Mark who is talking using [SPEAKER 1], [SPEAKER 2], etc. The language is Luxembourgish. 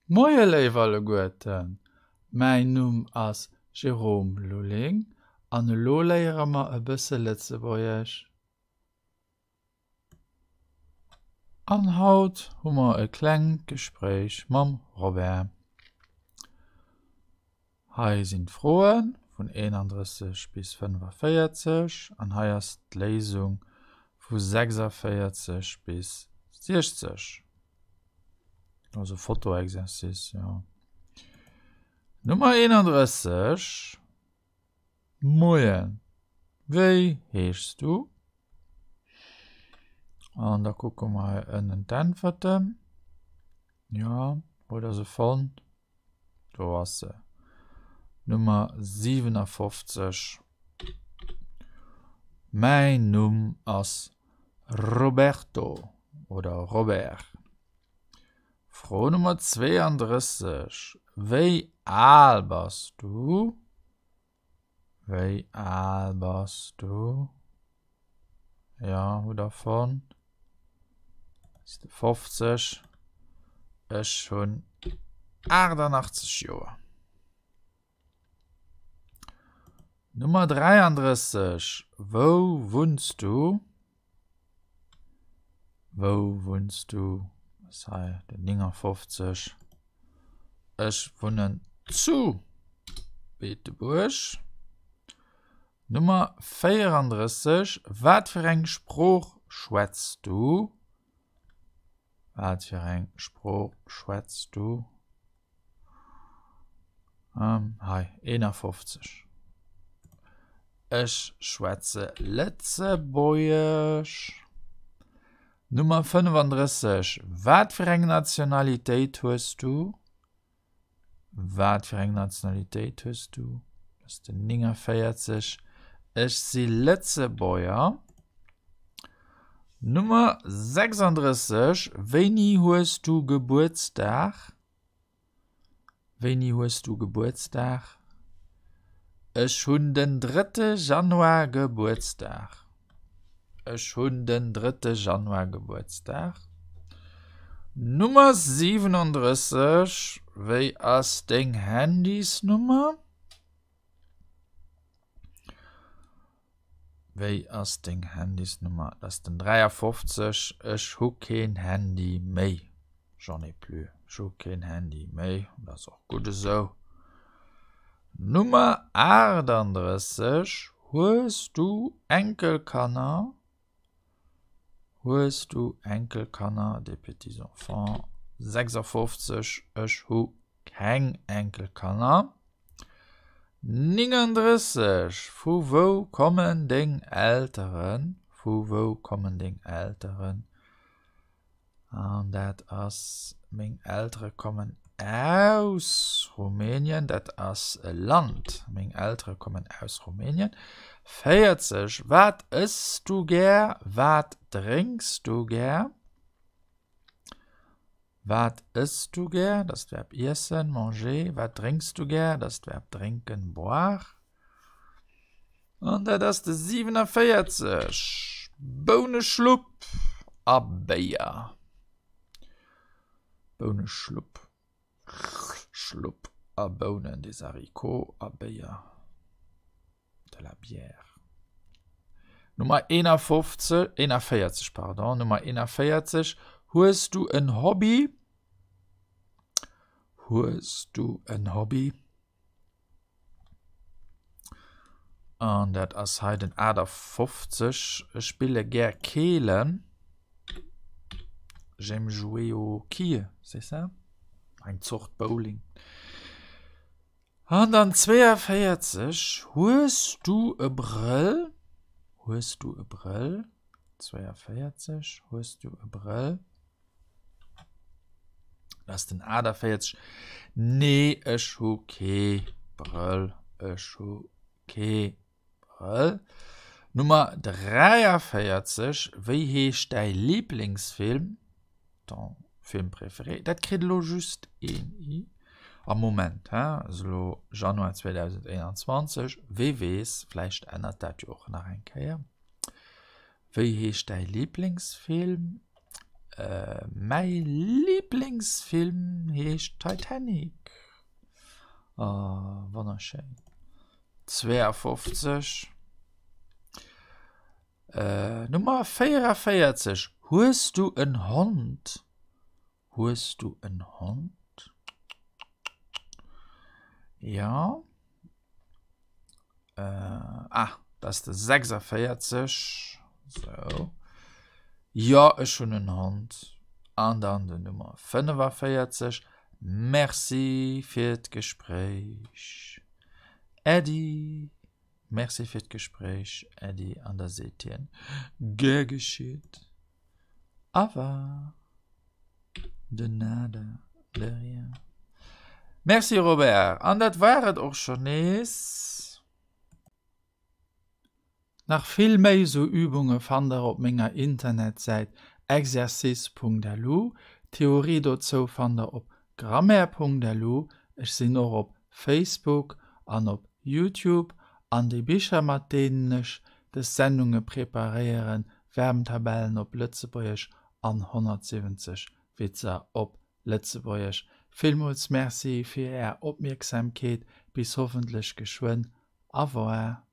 [SPEAKER 1] Moie léif alleguerten, mäin Numm ass Jérôme Lulling an elo léiere mer e bësse Lëtzebuergesch. An haut hu mer e klengt Gespréich mam Robert. Hei sinn d'Froe vun 31 bis 45 an hei ass d'Léisung vu 46 bis 60. Also Fotoexercice, jo. Nummer 31. Moien, wéi heeschs du? An da kucke mer hei ënnen d'Äntwerten. Jo, huet der se fonnt? Do ass se. Nummer 57. Mäin Numm ass Roberto oder Robert. Fro Nummer 32. Wéi al bass du? Wéi al bass du? Ja, hutt der fonnt? Ass de 50. Ech hunn 88 Joer. Nummer 33. Wou wunns du? Wou wunns du? Ass hei den 59. Ech wunnen zu Beetebuerg. Nummer 34. Wat fir eng Sprooch schwätz du? Wat fir eng Sprooch schwätz du? Ähm, hei, 51. Ech schwätze Lëtzebuergesch. Nummer 35. Wat fir eng Nationalitéit hues du? Wat fir eng Nationalitéit hues du? Dat ass den 49. Ech si Lëtzebuerger. Nummer 36. Wéini hues du Gebuertsdag? Wéini hues du Gebuertsdag? Ech hunn den drëtte Januar Gebuertsdag. Ech hunn den drëtte Januar Gebuertsdag. Nummer 37, Wéi ass deng Handysnummer? Wéi ass deng Handysnummer? Dat ass den 53. Ech hu keen Handy méi. J'en ai plus. Ech hu keen Handy méi. Dat ass och gutt esou. Nummer 38, Hues du Enkelkanner? Hues du Enkelkanner, des petits-enfants? 56, Ech hu keng Enkelkanner. 39, Vu wou kommen deng Elteren? Vu wou kommen deng Elteren? An dat ass, meng Eltere kommen aus Rumänien, dat ass e Land. Meng Eltere kommen aus Rumänien. 40, Wat ëss du gär? Wat drénks du gär? Wat ëss du gär? Dat ass d'Verb iessen, manger. Wat drénks du gär? Dat ass d'Verb drénken, boire. An dat ass de 47. Bouneschlupp a Béier. Bouneschlupp, Schlupp a Bounen, des haricots a Béier, de la bière. Nummer 51, 41, pardon, Nummer 41. Hues du en Hobby? Hues du en Hobby? An dat ass hei den 58. Ech spille gär Keelen. J'aime jouer au quilles, c'est ça? Eng Zort Bowling. An dann 42. Hues du e Brëll? Hues du e Brëll? 42. Hues du e Brëll? Dat ass den 48. Nee, ech hu kee Brëll. Ech hu kee Brëll. Nummer 43. Wéi heescht däi Liblingsfilm? Ton film préféré. Dat kritt elo just een i. Am Moment, he, ass elo Januar 2021. Wee weess, vläicht ännert dat jo och nach eng Kéier. Wéi heescht däi Liblingsfilm? Mäi Liblingsfilm heescht Titanic. Oh, wonnerschéin. 52. Nummer 44, Hues du en Hond? Hues du en Hond? Jo. Ah, dat ass de 46. Sou. Jo, ech hunn en Hond. An dann den Nummer 45. Merci fir d'Gespréich, Äddi. Merci fir d'Gespréich, Äddi. An da seet hien, Gär geschitt. Au revoir. De nada, de rien. Merci Robert, an dat war et och scho nees. Nach vill méi sou Übunge fannt der op menger Internetsäit exercice.lu. D'Theorie dozou fannt der op grammaire.lu. Ech sinn och op Facebook an op Youtube. An déi Bicher mat deenen ech des Sendunge preparéieren, Verbentabellen op Lëtzebuergesch an 170 Witzer op Lëtzebuergesch. Villmools Merci fir Är Opmierksamkeet, bis hoffentlech geschwënn. Au revoir.